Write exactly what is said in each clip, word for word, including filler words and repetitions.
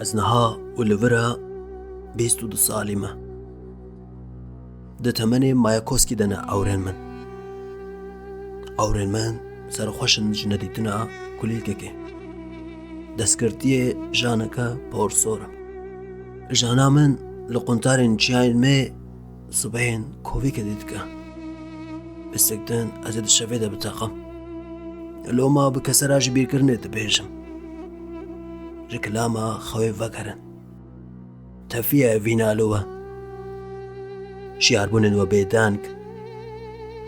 Ez niha û li vir e bîst û du salî me. Di temenê Mayakovskî de ne ewrên min. Ewrên min serxweş in ji nedîtina kulîlkekê. Destgirtiyê janeke porsor e. Jana min li quntarên çiyayên me sibehên kovî kedî dike. Pisek din ez ê di şevê de biteqim. Loma bi kesera ji bîrkirinê dibêjim. Ji kilama xewê vegerin. Tefiye vîna li we. Şiyarbûnên we bêdeng.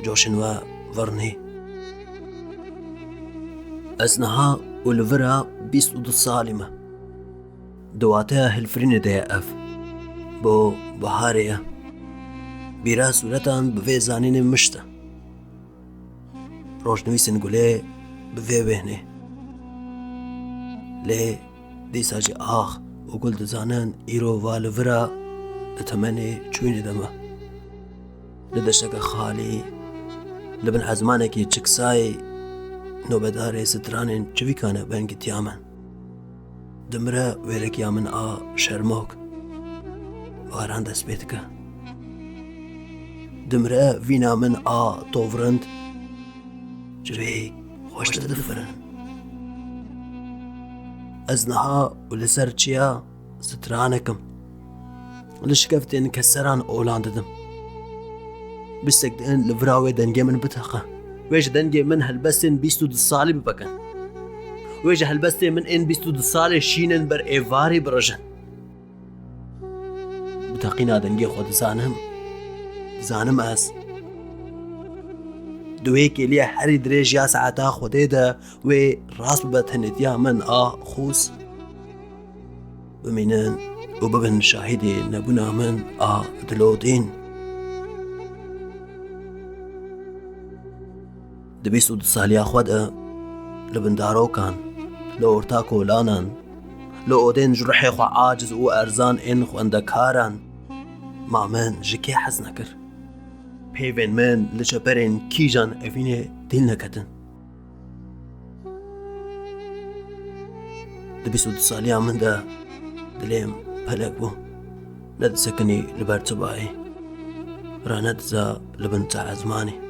Coşên we virnî. Ez niha û li vir e bîst û du salî me. Di wateya hilfirînê de ye ev. Bo biharê ye. Bîra sûretan bi vê zanînê mişt e. Rojnivîsên gulê bi vê wêhnê. Lê dîsa jî ax û gul dizanin îro va li vir e di temenê çûyînê de me. Li deşteke xalî, li bin ezmanekî çiksayî, nobedarê stranên çivîkan e bengîtiya min. Dimire wêrekiya min a şermok. Baran dest pê dike. Dimire vîna min a tovrind. Çivîk xweş didifirin. Ez niha û li ser çiya stranek im. Li şikeftên keseran olan didim. Bistek din li vira wê dengê min biteqe. Wê ji dengê min helbestên bîst û du salî bipekin. Wê ji helbestên min ên bîst û du salê şînin ber êvarî birijin. Bi teqîna dengê xwe dizanim, dizanim ez. Di wê kêliya herî dirêj ya saeta Xwedê de wê rast bibe tenêtiya min a xûs. Bimînin û bibin şahidê nebûna min a dilotîn. Di bîst û du saliya xwe de li bin darokan, li orta kolanan, li odên ji ruhê xwe aciz û erzan ên xwendekaran, ma min ji kê hez nekir? Peyvên min li çeperên kîjan evînê dîl neketin? Di bîst û du saliya min de dilêm pelek bû. Ne disekinî li ber çibayê. Ra ne diza li bin çi ezmanî.